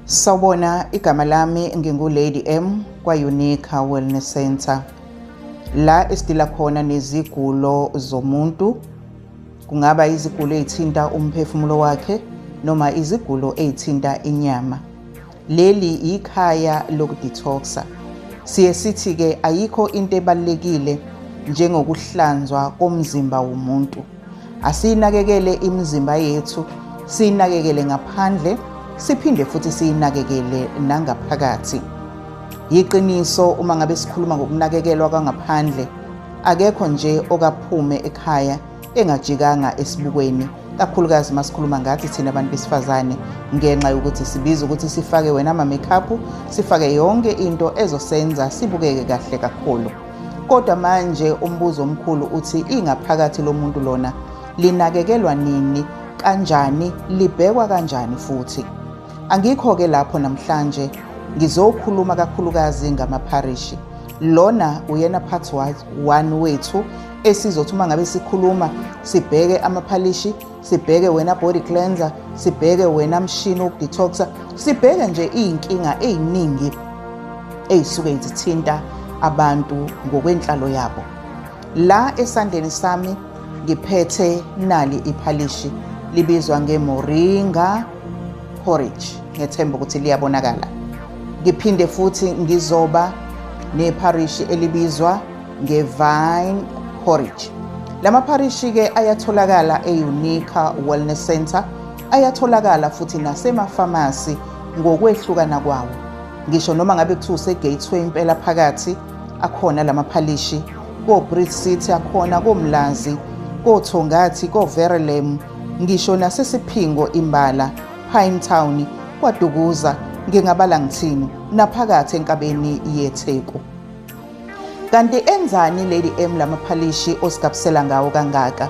Sawubona, igama lami ngingu-Lady M kwa-Unica Wellness Center. La esidila khona nezigulo zomuntu, kungaba izigulo ey'thinta umphefumulo wakhe noma izigulo ey'thinta inyama. Leli ikhaya lokudetoxa. Siye sithi-ke ayikho into ebalulekile njengokuhlanzwa komzimba womuntu. Asiyinakekele imizimba yethu, siyinakekele ngaphandle, siphinde futhi siyinakekele nangaphakathi. Yiqiniso uma ngabe sikhuluma ngokunakekelwa kwangaphandle, akekho nje okaphume ekhaya engajikanga esibukweni, kakhulukazi uma sikhuluma ngathi thina abantu besifazane, ngenxa yokuthi sibiza ukuthi sifake wena ama-makeup, sifake yonke into ezosenza sibukeke kahle kakhulu. Kodwa manje umbuzo omkhulu uthi ingaphakathi lomuntu lona linakekelwa nini, kanjani, libhekwa kanjani futhi? Angikho-ke lapho namhlanje, ngizokhuluma kakhulukazi ngamapharishi. Lona uyena part 1 wethu esizothi uma ngabe sikhuluma sibheke amaphalishi, sibheke wena body cleanser, sibheke wena mshini wokudetoxa, sibheke nje iy'nkinga ey'ningi ey'suke zithinta abantu ngokwenhlalo yabo. La esandleni sami ngiphethe nali iphalishi, libizwa ngeMoringa porridge, ngethemba ukuthi liyabonakala. Ngiphinde futhi ngizoba nepharishi elibizwa nge-Vine porridge. Lamapharishi-ke ayatholakala e-Unica Wellness Center, ayatholakala futhi nasemafamasi ngokwehlukana kwawo. Ngisho noma ngabe kuthiwa use-Gateway impela phakathi, akhona lamaphalishi, ko-Bridge City akhona, koMlazi, koThongathi, koVerelem, ngisho naseSiphingo imbala, Pinetown, KwaDukuza, ngingabala ngithini, naphakathi enkabeni yeTheku. Kanti enzani Lady M lamaphalishi osigabisela ngawo kangaka?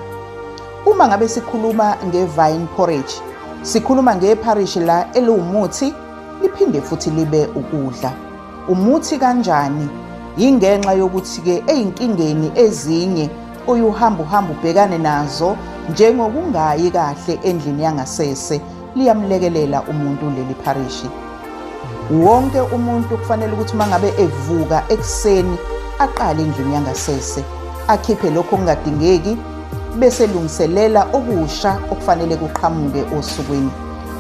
Uma ngabe sikhuluma nge-vine porridge, sikhuluma ngepharishi la eliwumuthi liphinde futhi libe ukudla. Umuthi kanjani? Yingenxa yokuthi-ke ey'nkingeni ezinye uyuhamba uhamba ubhekane nazo njengokungayi kahle endlini yangasese, liyamlekelela umuntu leli pharishi. Wonke umuntu kufanele ukuthi uma ngabe evuka ekuseni aqale endlini yangasese, akhiphe lokho okungadingeki bese lungiselela okusha okufanele kuqhamuke osukwini.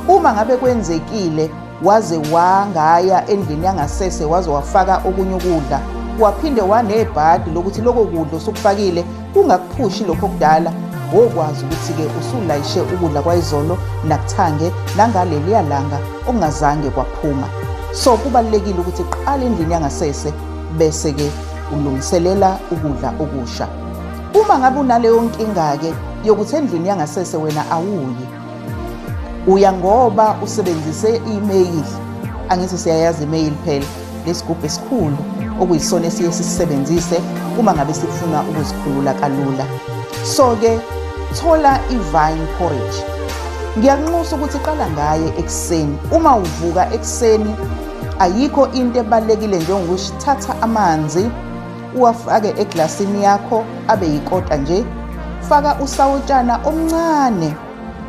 Uma ngabe kwenzekile waze wangaya endlini yangasese waze wafaka okunye ukudla, waphinde wanebhadi lokuthi lokho kudla osukufakile kungakuphushi lokho okudala, wokwazi ukuthi-ke usulayishe ukudla kwayizolo nakuthange nangaleliya langa okungazange kwaphuma. So kubalulekile ukuthi qala endlini yangasese bese-ke ulungiselela ukudla okusha. Uma ngabe unaleyo nkinga-ke yokuthi endlini yangasese wena awuyi, uya ngoba usebenzise i-email. Angithi siyayazi i-email phela, lesigubhu esikhulu okuyisona esiye sisisebenzise uma ngabe sifuna ukuzikhulula kalula. So-ke thola i-vine porridge. Ngiyakunxusa ukuthi qala ngaye ekuseni. Uma uvuka ekuseni ayikho into ebalulekile njengokuthi thatha amanzi uwafake eglasini yakho abe yikota nje, faka usawotshana omncane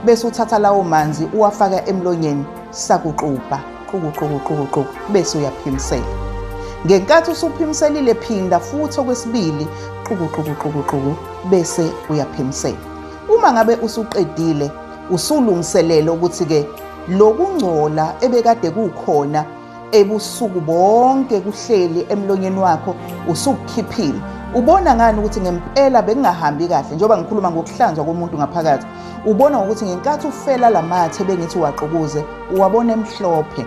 bese uthatha lawo manzi uwafaka emlonyeni sakuxubha, quku quku quku quku, bese uyaphimisela. Ngenkathi usuphimiselile phinda futhi okwesibili, quku quku quku quku, bese uyaphimisela. Uma ngabe usuqedile usulungiselele ukuthi-ke lokungcola ebekade kukhona ebusuku bonke kuhleli emlonyeni wakho usukukhiphile. Ubona ngani ukuthi ngempela bekungahambi kahle? Njengoba ngikhuluma ngokuhlanzwa komuntu ngaphakathi, ubona ngokuthi ngenkathi ufela lamathe bengithi uwaxukuze, uwabona emhlophe.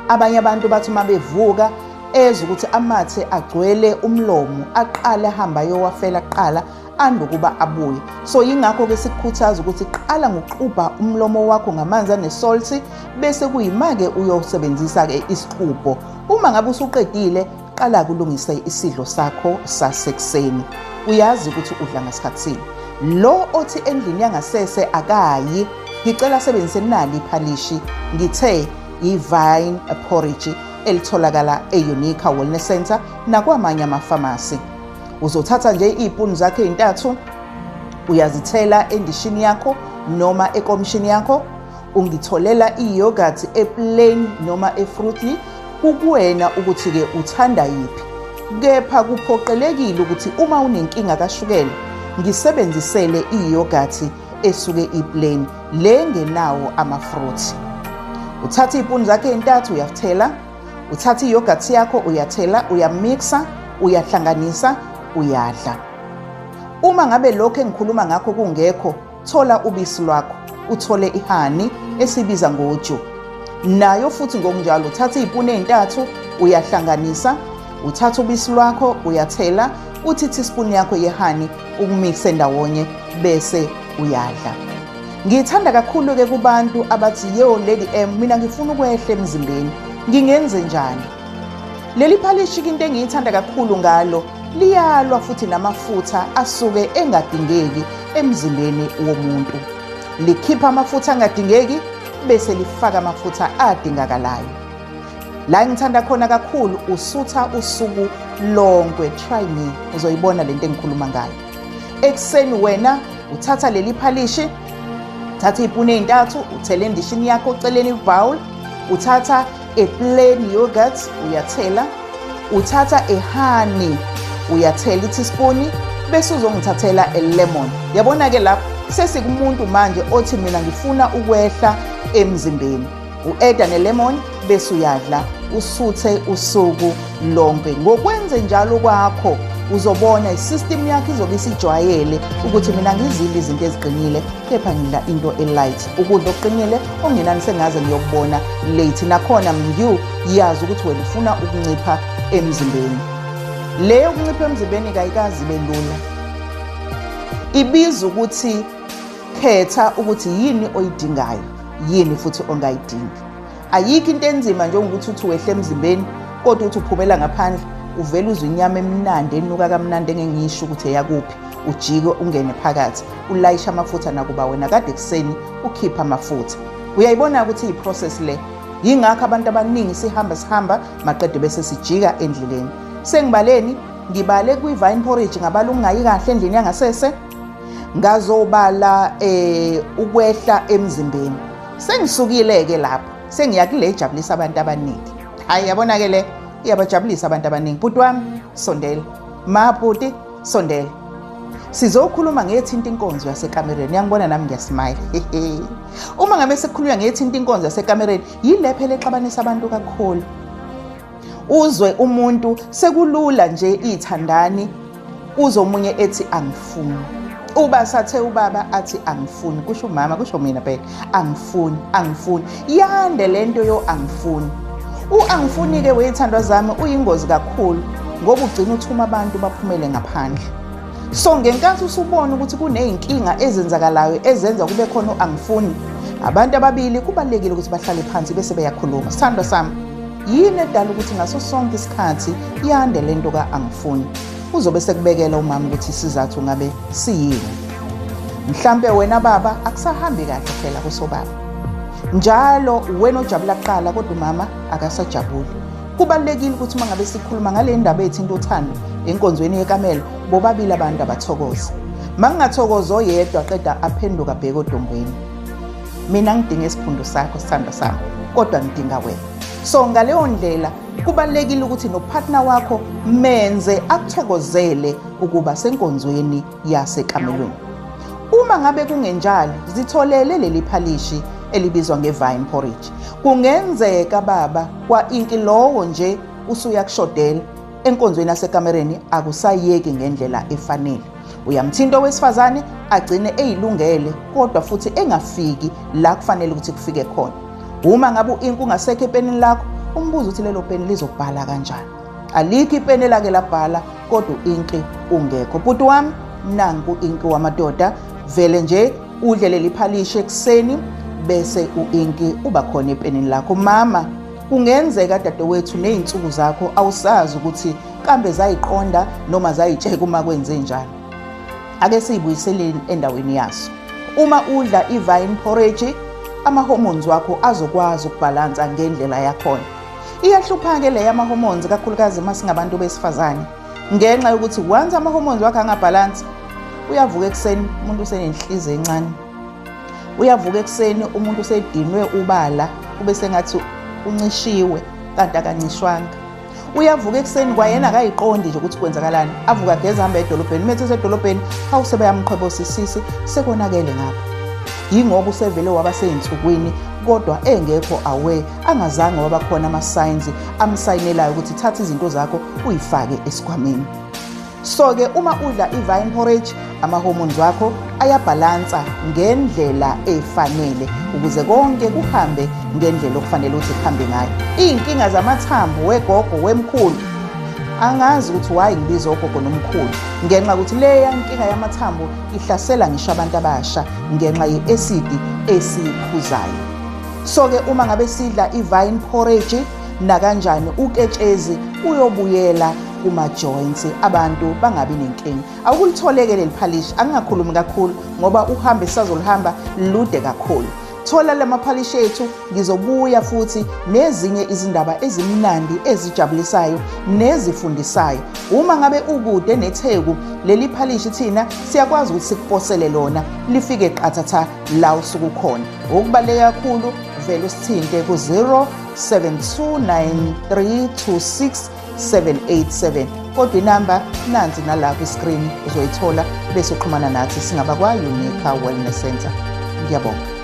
Abanye abantu bathi uma bevuka ezwe ukuthi amathe agcwele umlomo, aqale ahamba ayowafela kuqala andukuba abuye. So yingakho-ke sikukhuthaza ukuthi qala ngokuxubha umlomo wakho ngamanzi anesolthi, bese kuyima-ke uyosebenzisa-ke isixubho. Uma ngabe usuqedile, qala kulungise isidlo sakho sasekuseni. Uyazi ukuthi udla ngasikhathini. Lo othi endlini yangasese akayi, ngicela asebenzise nali iphalishi, ngithe i-vine porridge elitholakala e-Unica Wellness Center nakwamanye amafamasi. Uzothatha nje iy'puni zakho ey'ntathu, uyazithela endishini yakho noma ekomishini yakho, Ungitholela i-yogurt e-plain noma e-fruity, kukuwena ukuthi-ke uthanda yiphi. Kepha kuphoqelekile ukuthi uma unenkinga kashukela, ngisebenzisele i-yogurt esuke i-plain, le ngenawo ama-fruit. Uthatha iy'puni zakho ey'ntathu uyathela, uthatha i-yogurt yakho uyathela, uyamixa, uyahlanganisa, uyadla. Uma ngabe lokho engikhuluma ngakho kungekho, thola ubisi lwakho, uthole ihani esibiza ngoju. Nayo futhi ngokunjalo uthatha iy'puni ey'ntathu uyahlanganisa, uthatha ubisi lwakho uyathela, uthi teaspoon yakho yehani ukumixe ndawonye bese uyadla. Ngithanda kakhulu-ke kubantu abathi yo Lady M, mina ngifuna ukwehla emzimbeni, ngingenze njani? Leli phalishi into engiyithanda kakhulu ngalo liyalwa futhi namafutha asuke engadingeki emzimbeni womuntu. Likhipha amafutha angadingeki bese lifaka amafutha adingakalayo. La engithanda khona kakhulu usutha usuku lonke. Try me, uzoyibona lento engikhuluma ngayo. Ekuseni wena uthatha leli phalishi, uthatha iy'puni ey'ntathu, uthele endishini yakho oceleni ibowl, uthatha a plain yogurt uyathela, uthatha a honey uyathela i-teaspoon, bese uzongithathela a lemon. Yabona-ke lapho sesikumuntu manje othi mina ngifuna ukwehla emzimbeni. U-eda ne-lemon bese uyadla, usuthe usuku lonke. Ngokwenze njalo kwakho uzobona i-system yakho izobe isijwayele ukuthi mina ngizidla izinto eziqinile, kepha ngidla into e-light. Ukudla okuqinile okungenani sengaze ngiyokubona late. Nakhona mntu yazi ukuthi wena ufuna ukuncipha emzimbeni. Le yokuncipha emzimbeni kayikazi ibe lula. Ibiza ukuthi khetha ukuthi yini oyidingayo, yini futhi ongayidingi. Ayikho into enzima njengokuthi uthi wehle emzimbeni kodwa uthi uphumela ngaphandle uvele uzwe inyama emnandi enuka kamnandi engengisho ukuthi eyakuphi, ujike ungene phakathi ulayisha amafutha nakuba wena kade ekuseni ukhipha amafutha. Uyayibona ukuthi iyi-process le. Yingakho abantu abaningi sihamba sihamba maqede bese sijika endleleni. Sengibaleni? Ngibale kwi-vine porridge, ngabala ukungayi kahle endlini yangasese, ngazobala ukwehla emzimbeni. Sengisukile-ke lapho, sengiya kule ejabulisa abantu abaningi. Hayi, yabona-ke le iyabajabulisa abantu abaningi. Bhuti wami sondela, ma bhuti sondela, sizokhuluma ngethinta inkonzo yasekamereni. Uyangibona nami ngiyasmayila. Uma ngabe sekukhulunywa ngethinta inkonzo yasekamereni, yile phela exabanisa abantu kakhulu. Uzwe umuntu sekulula nje ithandani, uzwe omunye ethi angifuni. Uba sathe ubaba athi angifuni, kusho umama, kusho mina phela, angifuni, angifuni. Yande lento yo angifuni. U-angifuni-ke weyithandwa zami uyingozi kakhulu ngoba ugcina uthuma abantu baphumele ngaphandle. So ngenkathi usubona ukuthi kuney'nkinga ezenzakalayo ezenza kube khona u-angifuni, abantu ababili kubalulekile ukuthi bahlale phansi bese beyakhuluma. Sithandwa sami, yini edala ukuthi ngaso sonke isikhathi yande lento ka-angifuni? Uzobe sekubekela umama ukuthi isizathu ngabe siyini. Mhlampe wena baba akusahambi kahle phela kusobaba. Njalo wena ojabula kuqala kodwa umama akasajabuli. Kubalulekile ukuthi uma ngabe sikhuluma ngale ndaba ethinta uthando enkonzweni yekamelo, bobabili abantu abathokoze. Makungathokozi oyedwa qeda aphenduka abheke odongweni. Mina ngidinga isiphundu sakho sithandwa sami, kodwa ngidinga wena. So ngaleyo ndlela kubalulekile ukuthi nopartner wakho menze akuthokozele ukuba senkonzweni yasekamelweni. Uma ngabe kungenjalo, zitholele leli phalishi elibizwa nge-vine porridge. Kungenzeka baba kwa inki lowo nje usuyakushodela enkonzweni yasekamereni, akusayeki ngendlela efanele. Uyamthinta owesifazane agcine eyilungele kodwa futhi engafiki la kufanele ukuthi kufike khona. Uma ngabe u-ink ungasekho epenini lakho, umbuzo uthi lelo peni lizobhala kanjani? Alikho ipeni elake labhala kodwa u-inki ungekho. Bhuti wami, nanku u-inki wamadoda, vele nje udle leli phalishi ekuseni bese u-inki uba khona epenini lakho. Mama, kungenzeka dadewethu ney'nsuku zakho awusazi ukuthi kambe zayiqonda noma zayitsheka uma kwenze njani. Ake siyibuyiseleni endaweni yaso. Uma udla i-vine porridge, ama-hormones wakho azokwazi ukubhalansa ngendlela yakhona. Iyahlupha-ke le yama-hormones kakhulukazi uma singabantu besifazane, ngenxa yokuthi once ama-hormones wakho angabhalansi, uyavuka ekuseni umuntu usenenhliziyo encane. Uyavuka ekuseni umuntu usedinwe ubala, kube sengathi uncishiwe kanti akancishwanga. Uyavuka ekuseni kwayena akayiqondi nje ukuthi kwenzakalani, avuka ageze ahambe edolobheni, uma esedolobheni hawu sebeyamqhebosa isisi, sekonakele ngapha. Yingoba usevele waba sey'nsukwini kodwa engekho aware, angazange waba khona ama-signs amsayinelayo ukuthi thatha izinto zakho uyifake esikhwameni. So-ke uma udla i-vine porridge, ama-hormones wakho ayabhalansa ngendlela efanele ukuze konke kuhambe ngendlela okufanele ukuthi kuhambe ngayo. Iy'nkinga zamathambo wegogo wemkhulu, angazi ukuthi why ngibiza ogogo nomkhulu, ngenxa yokuthi leya nkinga yamathambo ihlasela ngisho abantu abasha ngenxa ye-esidi esiyiphuzayo. So-ke uma ngabe sidla i-vine porridge, nakanjani uketshezi uyobuyela kuma-joints, abantu bangabi nenkinga. Awukulitholeke leli phalishi, angingakhulumi kakhulu ngoba uhambe sisazoluhamba lude kakhulu. Thola lamaphalishi ethu, ngizobuya futhi nezinye izindaba ezimnandi ezijabulisayo nezifundisayo. Uma ngabe ukude neTheku, leli phalishi thina siyakwazi ukuthi sikuposele lona lifike qathatha la usuku khona. Okubaluleke kakhulu, vele usithinte ku-0729326787, kodwa inamba nansi nala kwi-screen uzoyithola, bese uxhumana nathi singaba kwa-Unica Wellness Center. Ngiyabonga.